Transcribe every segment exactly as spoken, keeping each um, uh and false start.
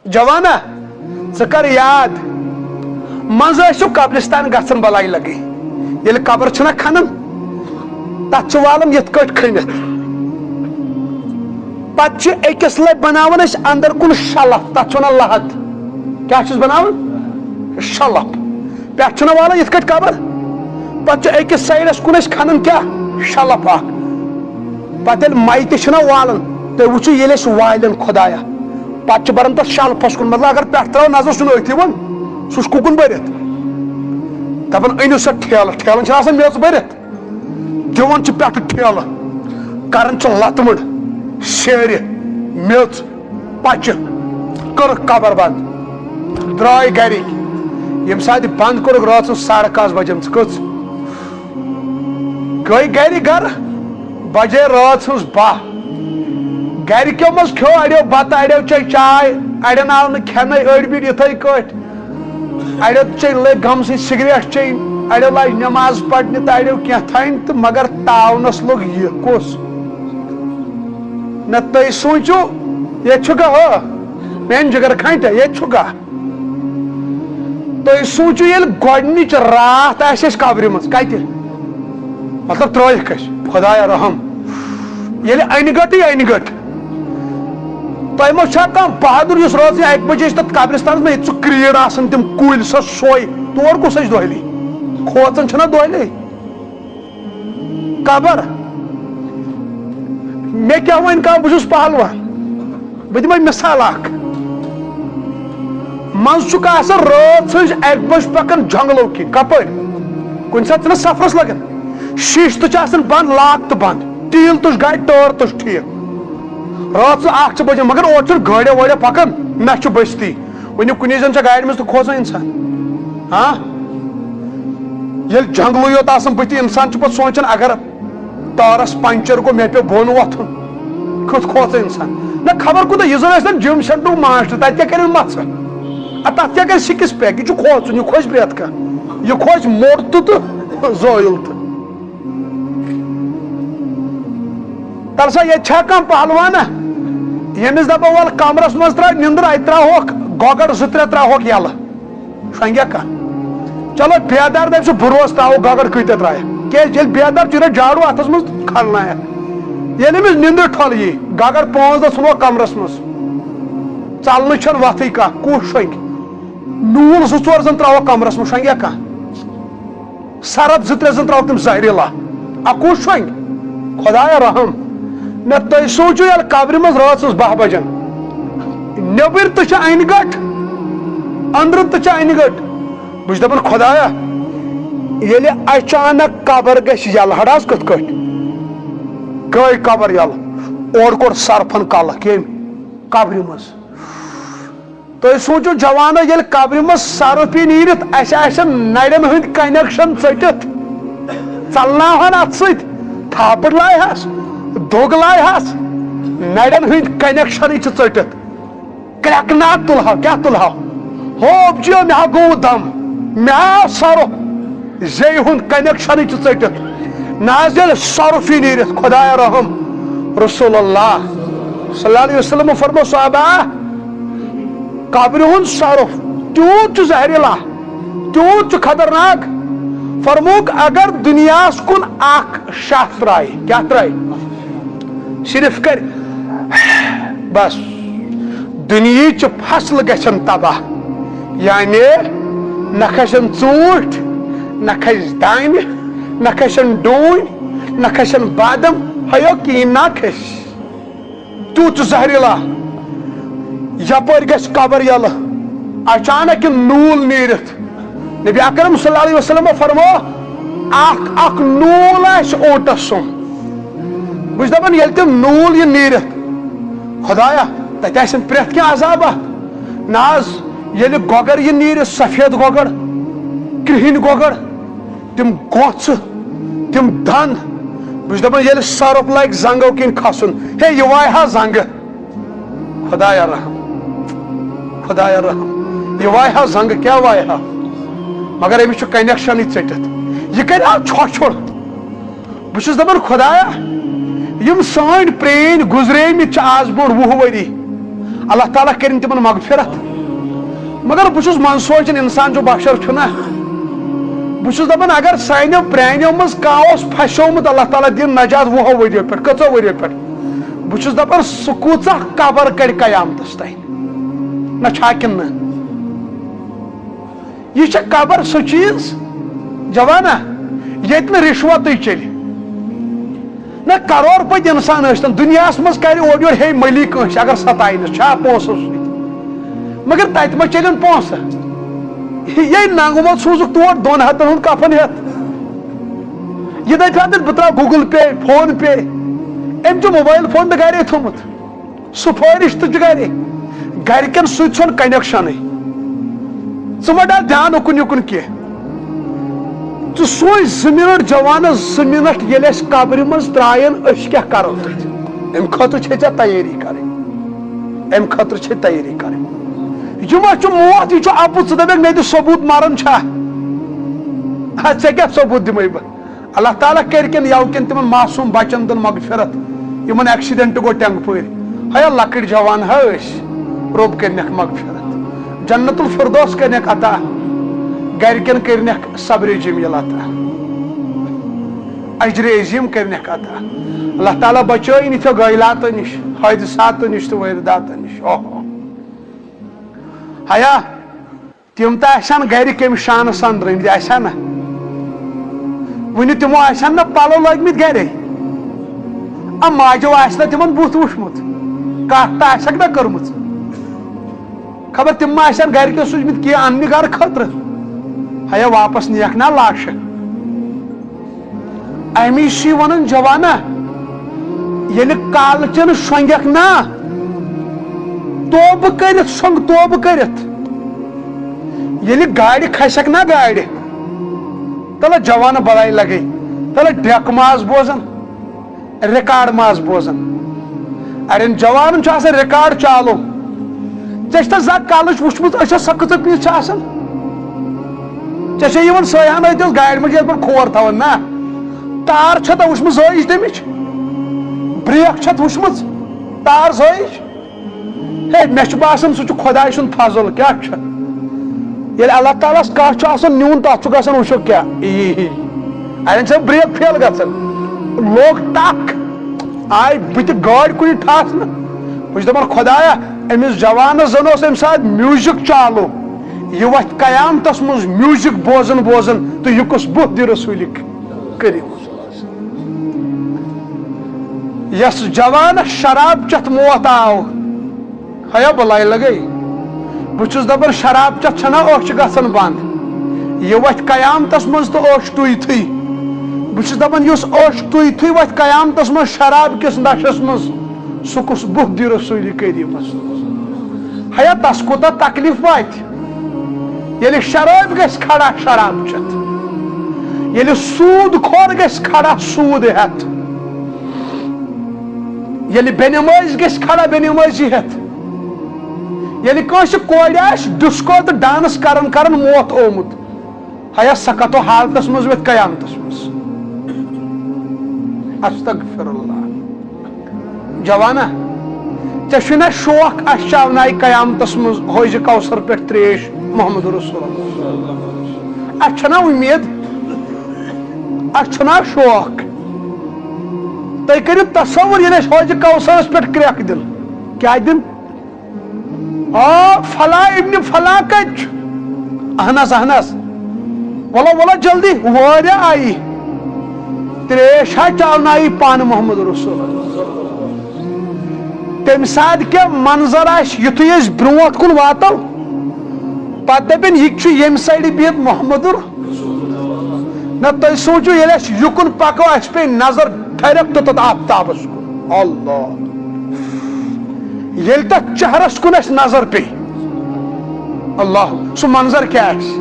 جوانا، ژٕ کر یاد، منٛزٕ ٲسِو قبرستان گژھان بلاے لگٕنۍ۔ ییٚلہِ قبر چھِنہ کھنان، تتھ چھِ والان یِتھ کٲٹھۍ کھٔنِتھ۔ پتہٕ چھِ أکِس لَٹہِ بناوان أسۍ اندر کُن شلف، تتھ چھِ ونان لحد۔ کیٛاہ چھِس بناوان؟ شلف۔ پٮ۪ٹھ چھُنہ والان یِتھ کٲٹھۍ قبر، پتہٕ چھُ أکِس سایڈس کُن أسۍ کھنان کیٛاہ؟ شلف اکھ۔ پتہٕ ییٚلہِ میتہِ چھِنہ والان، تُہۍ وٕچھِو ییٚلہِ أسۍ والن خۄدایا، پتہٕ چھِ بران تتھ شلفس کُن، مطلب اگر پٮ۪ٹھ ترٛاوو نظر سُہ چھُنہٕ أتھی وۄنۍ، سُہ چھُ کُکُن بٔرِتھ۔ دپان أنِو سا ٹھیلہٕ، ٹھیلن چھِنہٕ آسان میٚژ بٔرِتھ، دِوان چھِ پٮ۪ٹھٕ ٹھیلہٕ، کران چھِ لتہٕ مٕڑ، سیرِ، میٚژ، پچہِ، کٔرٕکھ قبر بند، درٛاے گرِکۍ۔ ییٚمہِ ساتہٕ بند کوٚرُکھ رٲژ ہٕنٛز ساڑٕ کاہ آسہٕ بجیمژٕ، کٔژ؟ گٔے گرِ گرٕ، بجے رٲژ ہٕنٛز باہ۔ گرِکیو منٛز کھیوٚو اڑیو بتہٕ، اڑیو چے چاے، اڑٮ۪ن آو نہٕ کھٮ۪نَے، أڑۍ بیٖٹھۍ یِتھَے کٲٹھۍ۔ اڑیو چے لٔگۍ غمہٕ سۭتۍ سگریٹ چیٚنۍ، اڑیو لاج نٮ۪ماز پرنہِ تہٕ اڑیو کینٛہہ تھاینہِ تہٕ مگر تاونس لوٚگ یہِ۔ کُس؟ نہ تُہۍ سوٗنٛچِو، ییٚتہِ چھُ گاہ، ہو، میٛانہِ جگر کھانٹہِ، ییٚتہِ چھُ گاہ۔ تُہۍ سوٗنٛچِو، ییٚلہِ گۄڈٕنِچ راتھ آسہِ اَسہِ قبرِ منٛز، کَتہِ؟ مطلب، ترٛٲیِکھ اَسہِ، خۄدایا رحم۔ ییٚلہِ اَنہِ گٔٹٕے اَنہِ گٔٹ، تۄہہِ ما چھا کانٛہہ بہادُر، یُس رٲژ اَکہِ بَجہِ ٲسۍ تَتھ قبرِستانَس منٛز، ییٚتہِ سُہ کرٛیٖڈ آسان، تِم کُلۍ سۄ سۄے، تور کُس اَسہِ دۄہلی؟ کھوژان چھِنہ دۄہلی؟ قبر۔ مےٚ کیٛاہ وَنہِ کانٛہہ، بہٕ چھُس پہلوان۔ بہٕ دِمے مثال اکھ۔ منٛزٕ چھُکھ آسان رٲژ ہٕنٛز اَکہِ بجہِ پکان جنگلو کِنۍ۔ کپٲرۍ؟ کُنہِ ساتہٕ چھِنہ سفرس لگان۔ شیٖشہٕ تہِ چھِ آسان بنٛد، لاک تہٕ بنٛد۔ تیٖل تُج گاڑِ، ٹٲر تُج ٹھیٖک۔ رٲژ اکھ چھِ بجے، مگر اورٕ چھِنہٕ گٲڑیو وٲڑیو پکان، نہ چھُ بستی۔ وۄنۍ کُنی زٔنۍ چھا گاڑِ منٛز تہٕ کھوژان انسان؟ ہاں؟ ییٚلہِ جنگلٕے یوت آسان بٕتھِ، انسان چھُ پتہٕ سونٛچان، اگر ٹٲرس پنچر گوٚو، مےٚ پیوٚو بۄن وۄتھُن، کیُتھ کھوژان انسان۔ نہ خبر کوٗتاہ، یہِ زن ٲسۍ تن جم سینٹرُک ماسٹر، تتہِ کیٛاہ کرن مژھٕ؟ ا، تتھ کیٛاہ کرِ سِکِس پیک؟ یہِ چھُ کھوژُن، یہِ کھوژِ پرٛٮ۪تھ کانٛہہ، یہِ کھوژِ موٚٹ تہٕ تہٕ زٲیُل تہٕ۔ تَلہٕ سا، ییٚتہِ چھا کانٛہہ پہلوانا، ییٚمِس دَپو وَلہٕ کَمرَس منٛز ترٛاو نِنٛدٕر، اَتہِ ترٛاوہوکھ گۄگَر زٕ ترٛےٚ ترٛاوہوکھ یَلہٕ، شۄنٛگیٛا کانٛہہ؟ چلو، بیدار دَپہِ سُہ، بہٕ روزٕ، ترٛاوو گۄگَر کۭتیٛاہ ترٛایَکھ؟ کیٛازِ ییٚلہِ بیدار چھُ، یہِ رَٹہِ جاڑوٗ اَتھَس منٛز، کھَلنایَکھ۔ ییٚلہِ أمِس نِنٛدٕر ٹھۄل یی، گۄگَر پانٛژھ دَہ ژھٕنوکھ کَمرَس منٛز، ژَلنٕچ چھَنہٕ وَتھٕے کانٛہہ، کُس شۄنٛگہِ؟ نوٗل زٕ ژور زَن ترٛاوہوکھ کَمرَس منٛز، شۄنٛگیٛا کانٛہہ؟ سرد زٕ ترٛےٚ زن ترٛاوکھ تِم زہریلا۔ اکوٗس چھُ وۄنۍ؟ خۄدایا رحم۔ نہ تُہۍ سوٗنٛچِو، ییٚلہِ قبرِ منٛز رٲژ ہٕنٛز باہ بجن، نیٚبٕرۍ تہِ چھِ انہِ گٔٹ، أنٛدرٕ تہِ چھِ انہِ گٔٹ۔ بہٕ چھُس دپان، خۄدایا، ییٚلہِ اچانک قبر گژھِ یلہٕ، ہڑ حظ کِتھ کٲٹھۍ؟ گٔے قبر یلہٕ، اورٕ کوٚر سرپھن کلہٕ کٔمۍ؟ قبرِ منٛز۔ تُہۍ سوٗنٛچِو جوانو، ییٚلہِ قبرِ منٛز سرُپھ یی نیٖرِتھ، اَسہِ آسن نرٮ۪ن ہٕنٛدۍ connection ژٔٹِتھ، ژلناوہن اتھ سۭتۍ، تھاپڑ لایہس، دُگ لایہس، نرٮ۪ن ہٕنٛدۍ connectionٕے چھِ ژٔٹِتھ، کرٛٮ۪کہٕ ناد تُلہو، کیٛاہ تُلہو؟ ہوپ جیو، مےٚ ہا گوٚو دم، مےٚ آو سرُپھ۔ زیٚیہِ ہُنٛد connectionٕے چھُ ژٔٹِتھ۔ نہ حظ، ییٚلہِ سرُپھ یی نیٖرِتھ، خۄدایا رحم، رسول اللہ صلی اللہ علیہ وسلم فرمو، صحابہ، قبرِ ہُنٛد سرُپھ تیوٗت چھُ زہریلا، تیوٗت چھُ خطرناک۔ فرمووُکھ، اگر دُنیاہَس کُن اکھ شاہ ترٛایہِ، کیٛاہ ترٛایہِ؟ صرف کرِ بس، دُنیہٕچ فصل گژھن تباہ، یعنی نہ کھسن ژوٗنٛٹھۍ، نہ کھسہِ دانہِ، نہ کھسن ڈوٗنۍ، نہ کھسن بادم، ہیو کِہیٖنۍ نہ کھسہِ۔ تیُتھ زہریلا، یپٲرۍ گژھِ قبر یلہٕ، اچانک یہِ نوٗل نیٖرِتھ۔ نبی اکرم صلی اللہ علیہ وسلم فرمو، اکھ اکھ نوٗل آسہِ اوٗنٹس سُم۔ بہٕ چھُس دَپان، ییٚلہِ تِم نوٗل یہِ نیٖرِتھ، خۄدایا، تَتہِ آسن پرٛٮ۪تھ کینٛہہ عذاب اَتھ۔ نہ حظ، ییٚلہِ گۄگَر یہِ نیٖرِتھ، سفید گۄگَر، کرٛہِنۍ گۄگَر، تِم گوژھٕ، تِم دَنٛد، بہٕ چھُس دَپان، ییٚلہِ سۄرُپھ لَگہِ زنٛگو کِنۍ کھَسُن، ہے، یہِ وایہِ ہا زنٛگہٕ۔ خۄدایا رحم، خۄدایا رحم، یہِ وایہِ ہا زنٛگہٕ، کیٛاہ وایہِ ہا؟ مگر أمِس چھُ connection-ٕے ژٔٹِتھ۔ یہِ کَرِ ہا ژھۄچھُر۔ بہٕ چھُس دَپان، خۄدایا، یِم سٲنۍ پرٛٲنۍ گُزریمٕتۍ چھِ آز برونٛٹھ وُہ ؤری، اللہ تعالیٰ کٔرِن تِمن مغفرت۔ مگر بہٕ چھُس منٛزٕ سونٛچان، انسان چھُ، بشر چھُنہ، بہٕ چھُس دپان، اگر سانیو پرٛانیو منٛز کانٛہہ اوس پھسیومُت، اللہ تعالیٰ دِن نجات وُہو ؤریو پٮ۪ٹھ، کٔژو ؤریو پٮ۪ٹھ، بہٕ چھُس دپان، سُہ کۭژاہ قبر کڑِ قیامتس تام؟ نہ چھا کِنہٕ نہ؟ یہِ چھےٚ قبر سُہ چیٖز، جوانا، ییٚتہِ نہٕ رِشوَتٕے چلہِ۔ نہ، کرور پٔتۍ انسان ٲسۍتن، دُنیاہس منٛز کرِ اورٕ یورٕ ہے مٔلی کٲنٛسہِ، اگر ستاینس چھا پونٛسو سۭتۍ، مگر تتہِ ما چلن پونٛسہٕ؟ یے ننٛگہٕ وول سوٗزُکھ تور دۄن ہتن ہُنٛد کفن ہٮ۪تھ۔ یہِ دپہِ ہا تیٚلہِ، بہٕ ترٛاوٕ Google Pay، PhonePe۔ أمۍ چھُ موبایل فون تہِ گرے تھوٚمُت۔ سُہ فٲرِش تہِ چھُ گرِ، گرِکٮ۪ن سۭتۍ چھُنہٕ کنیکشنٕے۔ ژٕ مہ ڈال دھیان اُکُن یُکُن کینٛہہ۔ ژٕ سوٗنچ زٕ منٹ جوانس، زٕ منٹ ییٚلہِ اَسہِ قبرِ منٛز ترٛایَن، أسۍ کیٛاہ کرو تَتہِ؟ اَمہِ خٲطرٕ چھے ژےٚ تیٲری کرٕنۍ، اَمہِ خٲطرٕ چھے تیٲری کرٕنۍ۔ یہِ ما چھُ موت، یہِ چھُ اَپُز۔ ژٕ دَپکھ مےٚ دِ ثبوٗت مران چھا؟ ہا، ژےٚ کیٛاہ ثبوٗت دِمَے بہٕ؟ اللہ تعالیٰ کٔرۍ کِن یَوٕ کِن تِمن معصوٗم بچن دِن مغفرت، یِمن ایکسیڈنٹ گوٚو ٹینگہٕ پٲرۍ۔ ہیا لۄکٕٹۍ جوان ہا ٲسۍ، رۄب کٔرنکھ مغفرت، جنت الفردوس کٔرنکھ عطا، گرِکٮ۪ن کٔرنکھ صبر جمیل عطا، اجر عظیم کٔرنکھ عطا۔ اللہ تعالیٰ بچٲیِن یِتھیو غٲیلاتو نِش، حٲدثاتو نِش تہٕ وٲرِداتو نِش۔ اوہو۔ ہیا تِم تہِ آسن گرِ کمہِ شانہٕ سان درٲمٕتۍ، آسن نہ؟ وُنہِ تِمو آسن نہ پلو لٲگمٕتۍ گرے۔ آ، ماجو آسہِ نہ تِمن بُتھ وُچھمُت، کتھ تہِ آسٮ۪کھ نہ کٔرمٕژ۔ خبر تِم ما آسن گرِکیو سوٗزمٕتۍ کینٛہہ اننہِ گرٕ خٲطرٕ۔ ہیا واپس نِیَکھ نہ لاشہِ۔ امی چھُ ونان جوانا، ییٚلہِ کالہٕ چن شۄنگکھ نا، توبہٕ کٔرِتھ شۄنگ، توبہٕ کٔرِتھ۔ ییٚلہِ گاڑِ کھسکھ نا گاڑِ، تلہٕ جوانا بلاے لگے، تلہٕ ڈیک ماز بوزان، ریکارڈ ماز بوزان۔ اڑٮ۪ن جوانن چھُ آسان ریکارڈ چالو۔ ژےٚ چھِ تتھ زانٛہہ کالٕچ وٕچھمٕژ أچھس سۄ کۭژاہ پیٖژ چھِ آسان؟ ژےٚ چھےٚ یِوان سۄے ہن أتھۍ اوس گاڑِ منٛز یتھ پٮ۪ٹھ کھور تھاوان نا؟ تار چھےٚ تۄہہِ وٕچھمٕژ زٲیِج تمِچ؟ بریک چھتھ وٕچھمٕژ تار زٲیِج؟ ہے، مےٚ چھُ باسان سُہ چھُ خۄداے سُنٛد فضل۔ کیٛاہ چھُ؟ ییٚلہِ اللہ تعالیٰ ہس کانٛہہ چھُ آسان نیُن، تتھ چھُ گژھان وٕچھو کیٛاہ۔ یی، یی۔ اَڑٮ۪ن چھےٚ بریک فیل گژھان۔ لوٚگ ٹکھ۔ آے بہٕ تہِ گٲڑۍ کُنہِ ٹھاس نہٕ۔ بہٕ چھُس دَپان، خۄدایا، أمِس جوانَس زَن اوس اَمہِ ساتہٕ میوٗزِک چالو۔ یہِ وَتھِ قیامتَس منٛز میوٗزِک بوزان بوزان، تہٕ یہِ کُس بُتھ دِ رسوٗلِ کریٖم۔ یَس جوانَس شراب چٮ۪تھ موت آو، ہیا بلاے لگے۔ بہٕ چھُس دَپان، شراب چٮ۪تھ چھَنا أچھ گژھان بنٛد؟ یہِ وَتھِ قیامتَس منٛز تہٕ أچھ ٹُیتھٕے۔ بہٕ چھُس دَپان، یُس أچھ ٹُیتھٕے وَتھِ قیامتَس منٛز شراب کِس نشَس منٛز، سُہ کُس بُتھ دِ رسوٗلِ کریٖمَس؟ ہیا، تَس کوٗتاہ تکلیٖف واتہِ، ییٚلہِ شرٲبۍ گژھِ کھڑا شراب چٮ۪تھ، ییٚلہِ سوٗد خور گژھِ کھڑا سوٗد ہٮ۪تھ، ییٚلہِ بے نمٲزۍ گژھِ کھڑا بے نمٲزی ہٮ۪تھ، ییٚلہِ کٲنٛسہِ کورِ آسہِ ڈسکو تہٕ ڈانس کران کران موت آمُت، ہیا سۄ کتھو حالتس منٛز وتھِ قیامتس منٛز۔ استغفر اللہ۔ جوانا، ژےٚ چھُے نا شوق اسہِ چاونایہِ قیامتس منٛز حوضِ کوثر پٮ۪ٹھ تریش محمد رسول اللہ؟ اسہِ چھنا امید، اسہِ چھُنا شوق؟ تُہۍ کٔرِو تصور، ییٚلہِ اَسہِ حوضِ کوثرس پٮ۪ٹھ کرٛٮ۪کھ دِن، کیٛاہ دِن؟ آ، فلاں ابن فلاں کَتہِ چھُ؟ اہن حظ، اہن حظ۔ وَلو، وَلو، جلدی، واریاہ آیی۔ تریش ہا چاونایہِ پانہٕ محمد رسول۔ تَمہِ ساتہٕ کیٛاہ منظر آسہِ، یُتھُے أسۍ برونٛٹھ کُن واتو، پتہٕ دَپن، یہِ تہِ چھُ ییٚمہِ سایڈٕ بِہِتھ محمد۔ نہ، تُہۍ سوٗنٛچِو، ییٚلہِ اَسہِ یُکُن پَکو، اَسہِ پیٚیہِ نظر direct تَتھ آفتابَس کُن۔ اللہ! ییٚلہِ تَتھ چہرَس کُن اَسہِ نظر پیٚیہِ، اللہ، سُہ منظر کیٛاہ آسہِ؟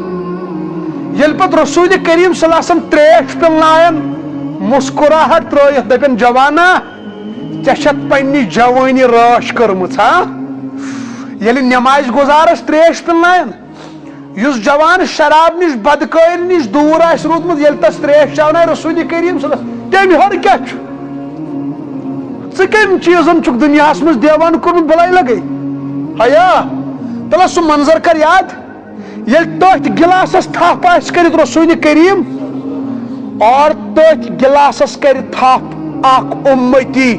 ییٚلہِ پَتہٕ رسوٗلِ کریٖم صلی اللہ علیہ وسلم ترٛیش پِلناون، مسکراہٹ ترٛٲیِتھ دَپن، جوانا، ژےٚ چھَتھ پنٛنہِ جوٲنی رٲچھ کٔرمٕژ، ہا؟ ییٚلہِ نمازِ گُزارَس ترٛیش پِلناون، یُس جوان شراب نِش، بدکٲری نِش دوٗر آسہِ روٗدمُت، ییٚلہِ تس تریش چاونایہِ رسول کریم صلی اللہ علیہ وسلم، تٔمۍ ہیوٚر کیٛاہ چھُ؟ ژٕ کٔمۍ چیٖزن چھُکھ دُنیاہس منٛز دیوان کوٚرمُت؟ بلاے لگے۔ حیا، تَلہ سُہ منظر کر یاد، ییٚلہِ تٔتھۍ گِلاسَس تھپھ آسہِ کٔرِتھ رسول کریم، اور تٔتھۍ گِلاسَس کَرِ تھپھ اکھ اُمتی۔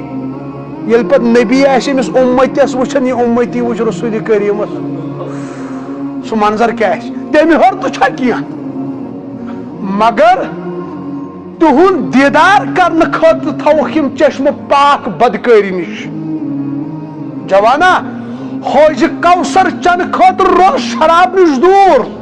ییٚلہِ پتہٕ نبی آسہِ أمِس اُمتِس وٕچھان، یہِ اُمتی وٕچھ رسول کریٖمَس، سُہ منظر کیٛاہ آسہِ؟ تٔمۍ ہیوٚر تہٕ چھا کینٛہہ؟ مگر تِہُنٛد دیٖدار کرنہٕ خٲطرٕ تھاوُکھ یِم چشمہٕ پاک بدکٲری نِش۔ جوانا، حوض کوثر چنہٕ خٲطرٕ روز شراب نِش دوٗر۔